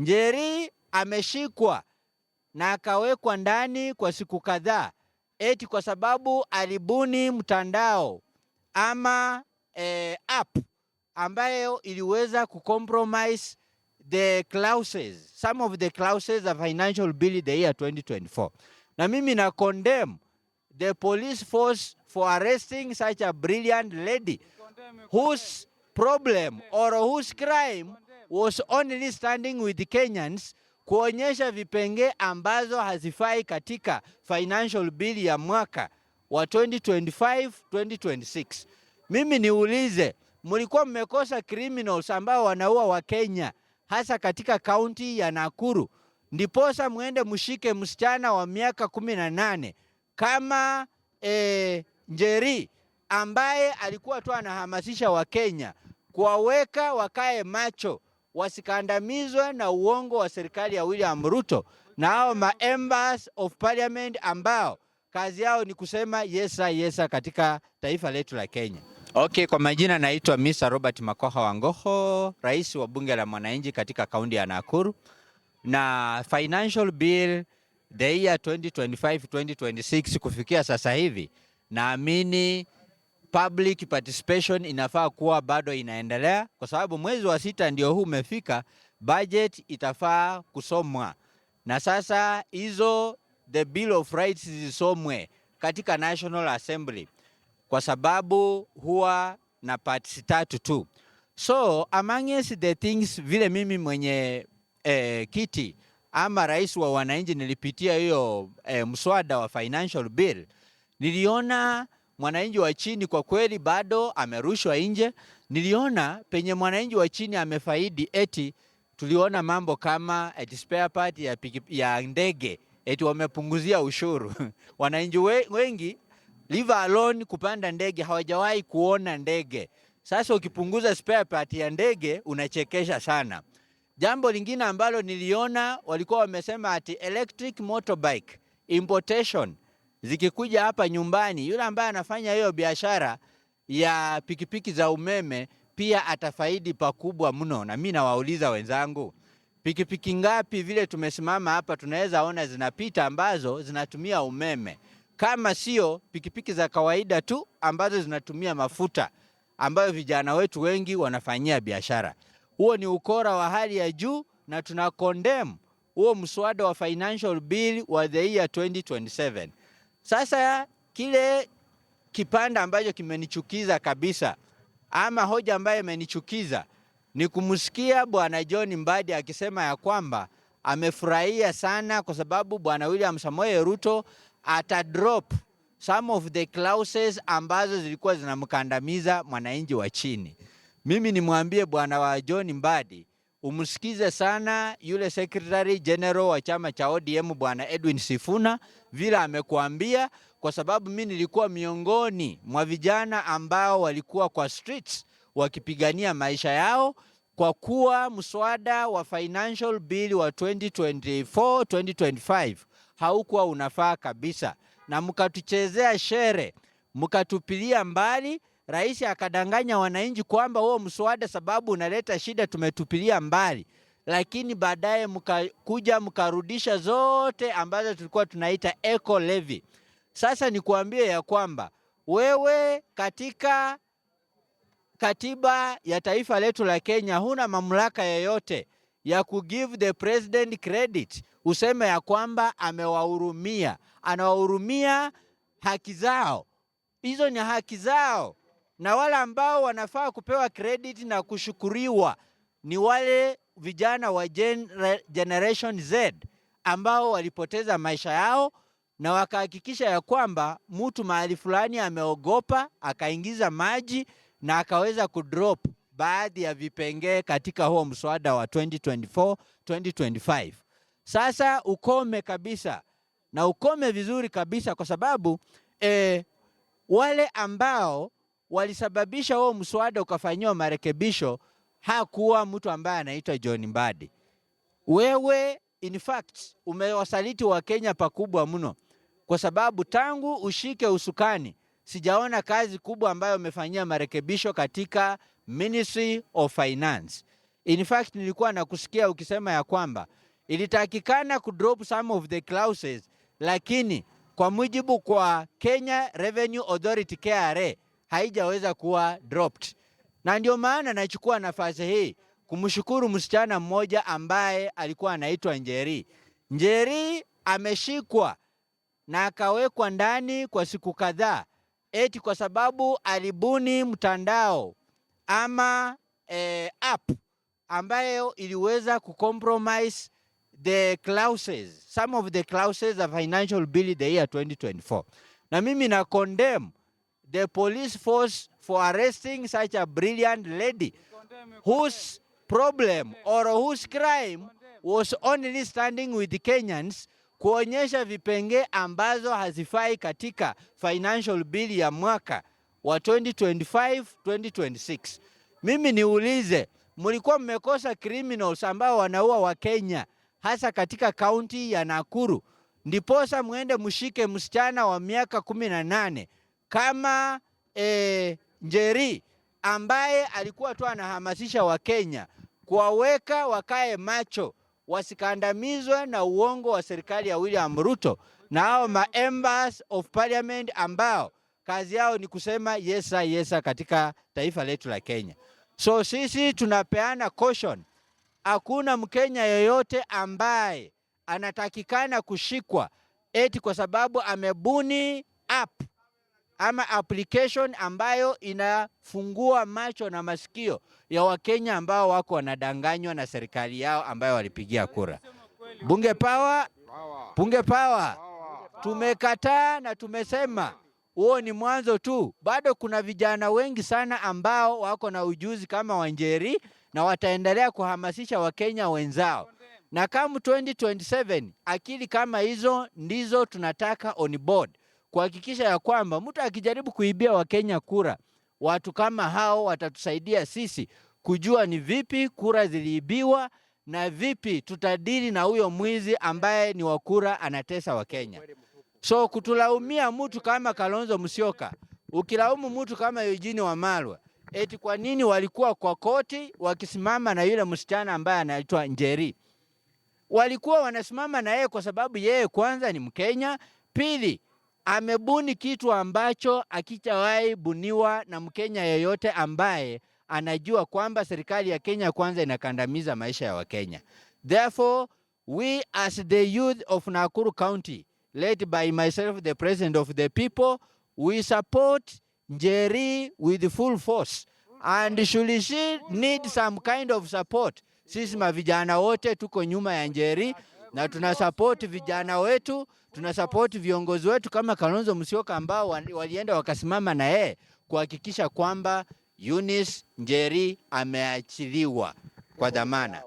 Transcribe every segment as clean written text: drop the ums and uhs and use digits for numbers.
Njeri ameshikwa na akawekwa ndani kwa siku kadhaa eti kwa sababu alibuni mtandao ama app ambayo iliweza kucompromise the clauses, some of the clauses of financial bill the year 2024. Na mimi na condemn the police force for arresting such a brilliant lady whose problem or whose crime was only standing with the Kenyans kuonyesha vipengee ambazo hazifai katika financial bill ya mwaka wa 2025 2026. Mimi niulize, mlikuwa mmekosa criminals ambao wanaua Wakenya hasa katika kaunti ya Nakuru, ndiposa mwende mshike msichana wa miaka 18 kama Njeri ambaye alikuwa tu anahamasisha Wakenya kuwaweka wakae macho wasikandamizwe na uongo wa serikali ya William Ruto na hao ma members of parliament ambao kazi yao ni kusema yes sir, yes sir katika taifa letu la Kenya. Okay, kwa majina naitwa Mr. Robert Makoha Wangoho, rais wa bunge la mwananchi katika kaunti ya Nakuru. Na financial bill the year 2025 2026 kufikia sasa hivi, naamini public participation inafaa kuwa bado inaendelea, kwa sababu mwezi wa sita ndio huu umefika, budget itafaa kusomwa, na sasa hizo the bill of rights zisomwe katika National Assembly, kwa sababu huwa na parts tatu tu. So amongst the things vile mimi mwenye kiti ama rais wa wananchi nilipitia hiyo mswada wa financial bill, niliona mwananchi wa chini kwa kweli bado amerushwa nje. Niliona penye mwananchi wa chini amefaidi, eti tuliona mambo kama eti spare part ya ndege eti wamepunguzia ushuru wananchi wengi leave alone kupanda ndege hawajawahi kuona ndege. Sasa ukipunguza spare part ya ndege unachekesha sana. Jambo lingine ambalo niliona walikuwa wamesema ati electric motorbike importation zikikuja hapa nyumbani, yule ambaye anafanya hiyo biashara ya pikipiki za umeme pia atafaidi pakubwa mno. Na mimi nawauliza wenzangu, pikipiki ngapi vile tumesimama hapa tunaweza ona zinapita ambazo zinatumia umeme, kama sio pikipiki za kawaida tu ambazo zinatumia mafuta ambayo vijana wetu wengi wanafanyia biashara. Huo ni ukora wa hali ya juu na tuna condemn huo mswada wa financial bill wa the year 2027. Sasa kile kipande ambacho kimenichukiza kabisa ama hoja ambayo imenichukiza ni kumsikia Bwana John Mbadi akisema ya kwamba amefurahia sana kwa sababu Bwana William Samoei Ruto ata drop some of the clauses ambazo zilikuwa zinamkandamiza mwananchi wa chini. Mimi nimwambie Bwana wa John Mbadi, umsikize sana yule Secretary General wa chama cha ODM Bwana Edwin Sifuna vile amekuambia, kwa sababu mimi nilikuwa miongoni mwa vijana ambao walikuwa kwa streets wakipigania maisha yao kwa kuwa mswada wa financial bill wa 2024 2025 haukuwa unafaa kabisa, na mkatuchezea shere, mkatupilia mbali. Rais akadanganya wananchi kwamba huo mswada sababu unaleta shida, tumetupilia mbali, lakini baadaye mkakuja mkarudisha zote ambazo tulikuwa tunaita eco levy. Sasa nikuambie ya kwamba wewe katika katiba ya taifa letu la Kenya huna mamlaka yoyote ya kugive the president credit, useme ya kwamba amewahurumia. Anawahurumia haki zao, hizo ni haki zao, na wale ambao wanafaa kupewa credit na kushukuriwa ni wale vijana wa Generation Z ambao walipoteza maisha yao na wakahakikisha ya kwamba mtu mahali fulani ameogopa akaingiza maji na akaweza kudrop baadhi ya vipengee katika huo mswada wa 2024 2025. Sasa ukome kabisa na ukome vizuri kabisa, kwa sababu wale ambao walisababisha huo mswada ukafanyiwa marekebisho hakuwa mtu ambaye anaitwa John Mbadi. Wewe in fact umewasaliti Wakenya pakubwa mno, kwa sababu tangu ushike usukani sijaona kazi kubwa ambayo umefanyia marekebisho katika Ministry of Finance. In fact, nilikuwa nakusikia ukisema ya kwamba ilitakikana kudrop some of the clauses, lakini kwa mujibu kwa Kenya Revenue Authority, KRA, haijaweza kuwa dropped, na ndio maana nachukua nafasi hii kumshukuru msichana mmoja ambaye alikuwa anaitwa Njeri. Njeri ameshikwa na akawekwa ndani kwa siku kadhaa eti kwa sababu alibuni mtandao ama app ambayo iliweza kucompromise the clauses, some of the clauses of financial bill the year 2024. Na mimi na condemn the police force for arresting such a brilliant lady whose problem or whose crime was only standing with the Kenyans kuonyesha vipengee ambazo hazifai katika financial bill ya mwaka wa 2025 2026. Mimi niulize, mlikuwa mmekosa criminals ambao wanaua Wakenya hasa katika kaunti ya Nakuru, ndiposa mwende mshike msichana wa miaka 18 kama Njeri ambaye alikuwa tu anahamasisha Wakenya kuwaweka wakae macho wasikandamizwe na uongo wa serikali ya William Ruto na hao ma members of parliament ambao kazi yao ni kusema "Yes sir, yes sir" katika taifa letu la Kenya. So sisi tunapeana caution, hakuna Mkenya yeyote ambaye anatakikana kushikwa eti kwa sababu amebuni app ama application ambayo inafungua macho na masikio ya Wakenya ambao wako wanadanganywa na serikali yao ambayo walipigia kura. Bunge power, bunge power. Tumekataa na tumesema huo ni mwanzo tu. Bado kuna vijana wengi sana ambao wako na ujuzi kama wa Njeri na wataendelea kuhamasisha Wakenya wenzao, na kama 2027 akili kama hizo ndizo tunataka on board kuhakikisha ya kwamba mtu akijaribu kuibia Wakenya kura, watu kama hao watatusaidia sisi kujua ni vipi kura ziliibiwa na vipi tutadili na huyo mwizi ambaye ni wa kura anatesa Wakenya. So kutulaumia mtu kama Kalonzo Musyoka, ukilaumu mtu kama Eugene Wamalwa eti kwa nini walikuwa kwa koti wakisimama na yule msichana ambaye anaitwa Njeri, walikuwa wanasimama na yeye kwa sababu yeye kwanza ni Mkenya, pili amebuni kitu ambacho hakijawahi buniwa na Mkenya yeyote ambaye anajua kwamba serikali ya Kenya Kwanza inakandamiza maisha ya Wakenya. Therefore, we as the youth of Nakuru County, led by myself, the president of the people, we support Njeri with full force. And should she need some kind of support, sisi mavijana wote tuko nyuma ya Njeri na tuna support vijana wetu, tuna support viongozi wetu kama Kalonzo Musyoka ambao walienda wakasimama na yeye kuhakikisha kwamba Eunice Njeri ameachiliwa kwa dhamana.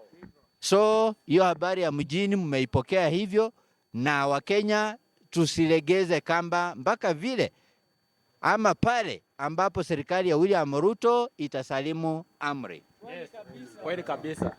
So hiyo habari ya mjini mmeipokea hivyo, na Wakenya tusilegeze kamba mpaka vile ama pale ambapo serikali ya William Ruto itasalimu amri. Kweli kabisa.